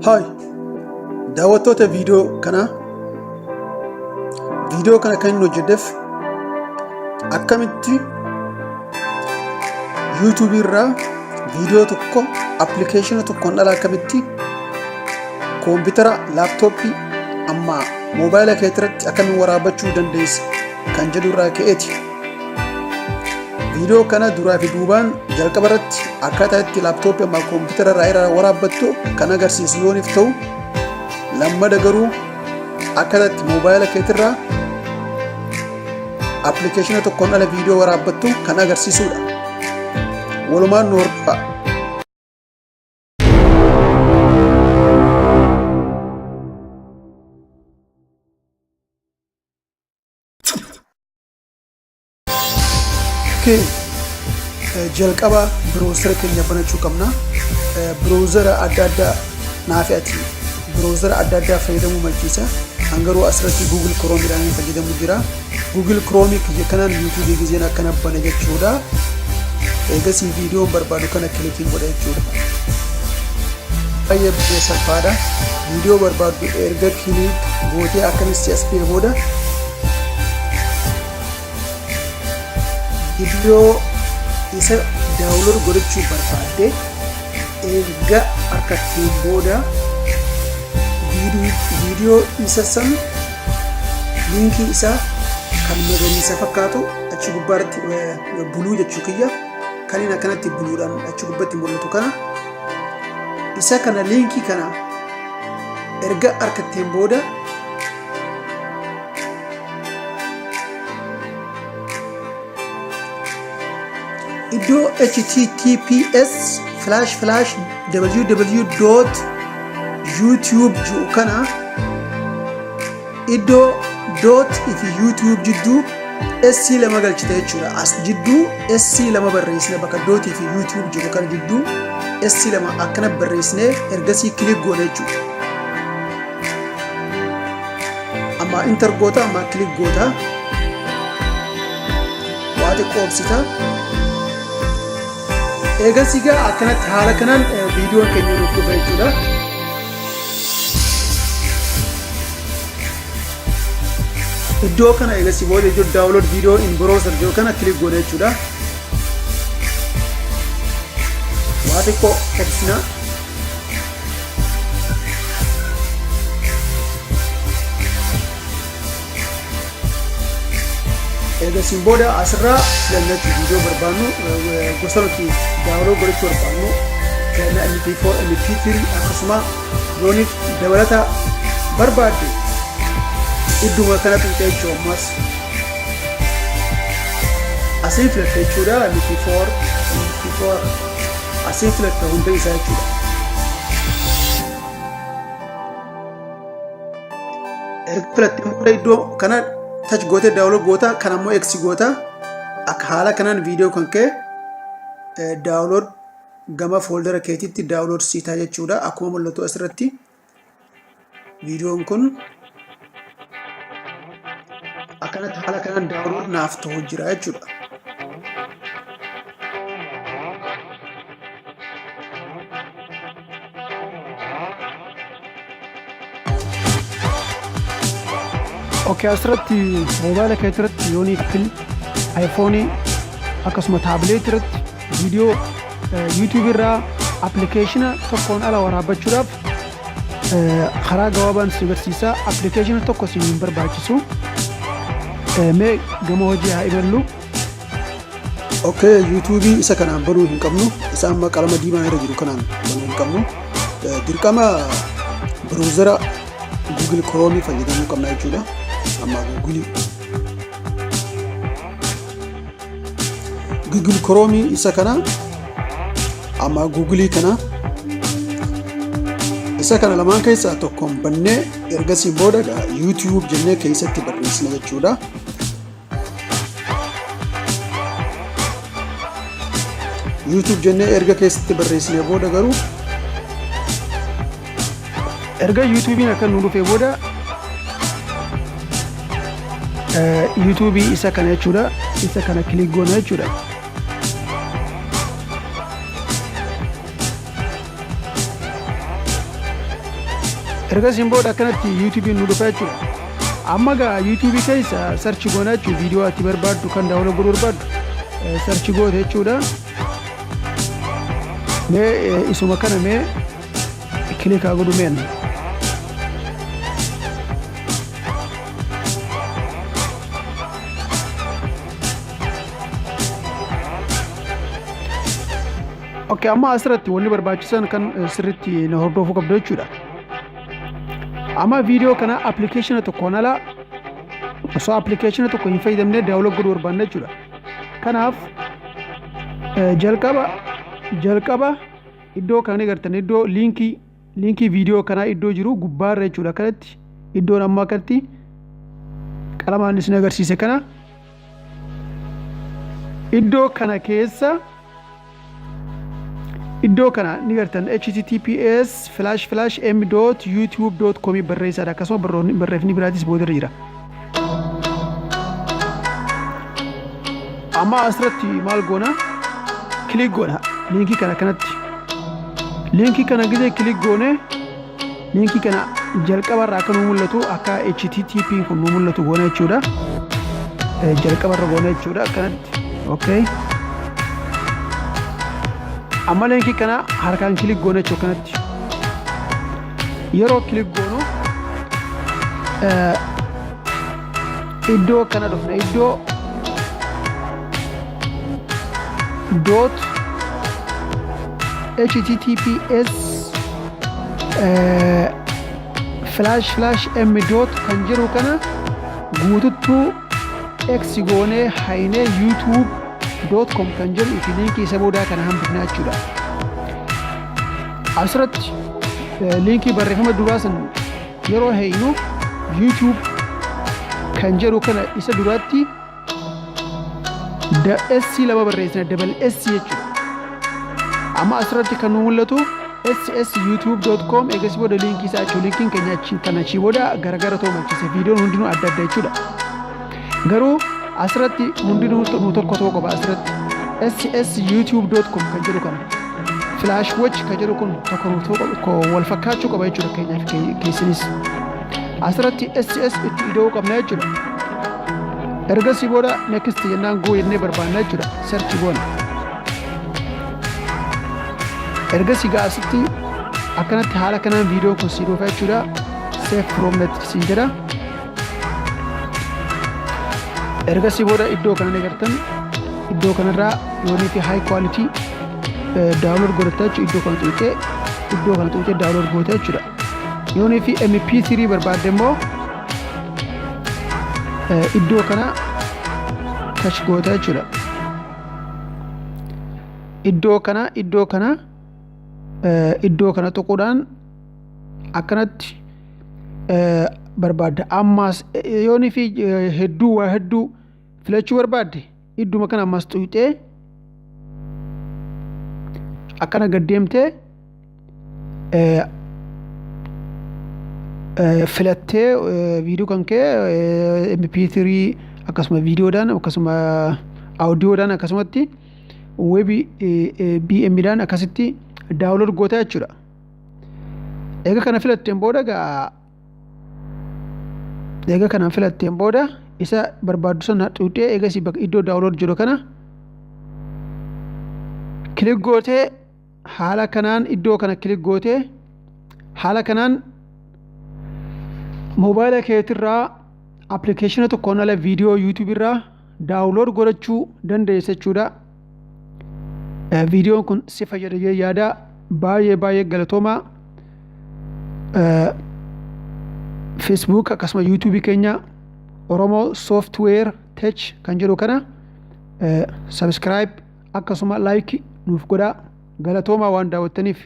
Hi! Daawwattoota viidiyoo kanaa, viidiyoo kana kan inni hojjedheef akkamitti YouTube irraa viidiyoo tokko appilikeeshina tokkoon ala akkamitti koompitara, laaptooppii amma moobaayila keetirratti akkamiin waraabachuu dandeessa kan jedhu irraa ka'eeti. Viidiyoo kana duraa fi duubaan jalqaba irratti akkaataa itti laaptooppii amma koompitara irraa irraa waraabbattu kan agarsiisu yooniif ta'u, lammada garuu akkaataa itti moobaayila keetirraa appilikeeshina tokkoon ala viidiyoo waraabbattu kan agarsiisudha. Walumaan nu hordofaa. Okay. Jalqaba browser keenya banachuu qabna. Browser adda addaa naafi ati browser adda addaa fayyadamuu malchiisa. An garuu asirratti Google Chrome dhaan fayyadamu jira. Google Chrome kiyya kanaan YouTube gizeen akkana bane jechuudha. Eegasii viidiyoon barbaadu kana kilikiin godha jechuudha. Baay'ee baay'ee salphaadha. Viidiyoo barbaaddu erga kilik gootee akkamitti as ba'e booda viidiyoo isa download godhachuu barbaadde erga argatteen booda viidiyoo isa san liinkii isaa kan magariisa fakkaatu achi gubbaarratti buluu jechuu kiyya kan inni akkanatti buluudhaan achi gubbatti mul'atu kana isa kana liinkii kana erga argatteen booda iddoo https://www.youtube jiru kana iddoo dot fi youtube jidduu S lama galchita jechuudha. As jidduu S lama barreessina, bakka dot fi youtube jiru kana jidduu S lama akkana barreessinee ergasii click goona jechuudha. Amma enter goota, amma click goota, waa xiqqoo obsita. Eegasii gaa akkanatti haala kanaan viidiyoon keenya nuuf dhufa jechuudha. Iddoo kana eegasii booda iddoo download video in browser jedhu kana click goona jechuudha. Waa xiqqoo obsina. Eegasiin booda asirraa filannatti viidiyoo barbaannu, gosa nuti download godhachuu barbaannu filanna, MP4, MP3, akkasuma yooniif dabalata barbaadde idduma kana tuqxee jechuu, ammas asiin filatta jechuudha. MP4, MP4 asiin filatta hunda isaa jechuudha. Erga filattee booda iddoo kana touch gootee download goota, kan ammoo X goota. Akka haala kanaan viidiyoo kan kee download gama fooldara keetitti download siitaa jechuudha. Akkuma mul'atu asirratti viidiyoon kun akkanatti haala kanaan download naaf ta'u jira jechuudha. Okay, asirratti moobaayila kee irratti yoonii fil aayifoonii akkasuma taabileetii irratti viidiyoo yuutuubii irraa appilikeeshina tokkoon ala waraabbachuudhaaf karaa gabaabaan si agarsiisa. Appilikeeshina tokko si hin barbaachisu. Mee gama hojii haa imallu. Okay, yuutuubii isa kanaan banuu hin qabnu. Isa amma qalama diimaa irra jiru kanaan banuu hin qabnu. Dirqama browsera Google Chrome fayyadamuu qabna jechuudha. Amma Google Chrome isa kana, amma Google kana, isa kana lamaan keessaa tokkoon bannee ergasii booda YouTube jennee keessatti barreessina jechuudha. YouTube jennee erga keessatti barreessinee booda garuu Erga yuutuubiin akka nu dhufee booda yuutuubii isa kana jechuudha, isa kana click goona jechuudha. Ergasiin booda akkanatti YouTubeiin nu dhufa jechuudha. Amma gaa YouTubeii keessa search goona jechuudha. Viidiyoo ati barbaaddu, kan download godhuu barbaaddu, search goote jechuudha. Mee isuma kana mee click haa godhu meen. Okay, amma asirratti wanni barbaachisan kan sirriitti na hordofuu qabdu jechuudha. Amma viidiyoo kana applicationa tokkoon ala, osoo applicationa tokko hin fayyadamne download godhuu barbaanna jechuudha. Kanaaf jalqaba iddoo kana ni gartan, iddoo linkii viidiyoo kanaa iddoo jiru gubbaarra jechuudha. Kanatti iddoon amma akkatti qalamaan isin agarsiise kana, iddoo kana keessa, iddoo kana ni gartan, https://m.youtube.com barreessaadha. Akkasuma barreeffamni biraatis boodarra jira. Amma asirratti maal goona? Click goona linkii kana kanatti. Linkii kana gizee click goone, linkii kana jalqabarraa akka nu mul'atu, akka HTTP kun nu mul'atu goona jechuudha. Jalqabarra goona jechuudha akkanatti. Okay. Amma linkii kana harkaan click goona jechuudha kanatti. Yeroo click goonu iddoo kana dhufna, iddoo dot https slash slash m dot kan jiru kana guututtuu x goonee haynee youtube.com kan jedhu fi linkii isa boodaa kana hambifnaa jechuudha. Asirratti linkii barreeffama duraa san yeroo haynu, YouTube kan jedhu kana isa duraatti S lama barreessina, double S jechuudha. Amma asirratti kan nu mul'atu ssyoutube.com, eegasii booda linkii isaa jechuudha. Linkiin keenya achi kan achii booda garagara ta'uu malchise. Viidiyoon hundinuu adda adda jechuudha. Garuu asirratti hundinuu nu tokko ta'uu qaba. Asirratti ssyoutube.com kan jedhu kana, slash watch kan jedhu kun tokko nu ta'uu wal fakkaachuu qaba jechuudha keenyaaf keessinis. Asirratti SS itti ida'uu qabna jechuudha. Ergasii booda next jennaan, go jennee barbaanna jechuudha. Search goona. Ergasii gaa asitti akkanatti haala kanaan viidiyoon kun sii dhufa jechuudha. Save from net siin jedha. Ergasii booda iddoo kana ni gartan, iddoo kanarraa yoonii fi high quality download godhatta jechuudha. Iddoo kana tuqxee, iddoo kana tuqxee download goota jechuudha. Yoonii fi MP3 barbaadde immoo iddoo kana touch goota jechuudha. Iddoo kana tuquudhaan akkanatti barbaadda. Ammaas yoonii fi hedduu, waa hedduu filachuu barbaadde, idduma kana ammas tuqxee akkana gad deemtee filattee viidiyoo kan kee MP3, akkasuma viidiyoodhaan, akkasuma audiyoodhaan, akkasumatti WebMdhaan akkasitti download goota jechuudha. Egaa kana filatteen booda gaa, egaa kana filatteen booda isa barbaaddu sana xuuxee, eegasii bakka iddoo download jedhu kana click gootee, haala kanaan iddoo kana click gootee, haala kanaan moobaayila keetirraa applicationa tokkoon ala viidiyoo YouTube irraa download godhachuu dandeessa jechuudha. Viidiyoon kun si fayyada jedhee yaada. Baay'ee baay'ee galatoomaa. Facebook akkasuma YouTubeii keenya Oromoo Software Tech kan jedhu kana subscribe akkasuma like nuuf godhaa. Galatoomaa waan daawwattaniif.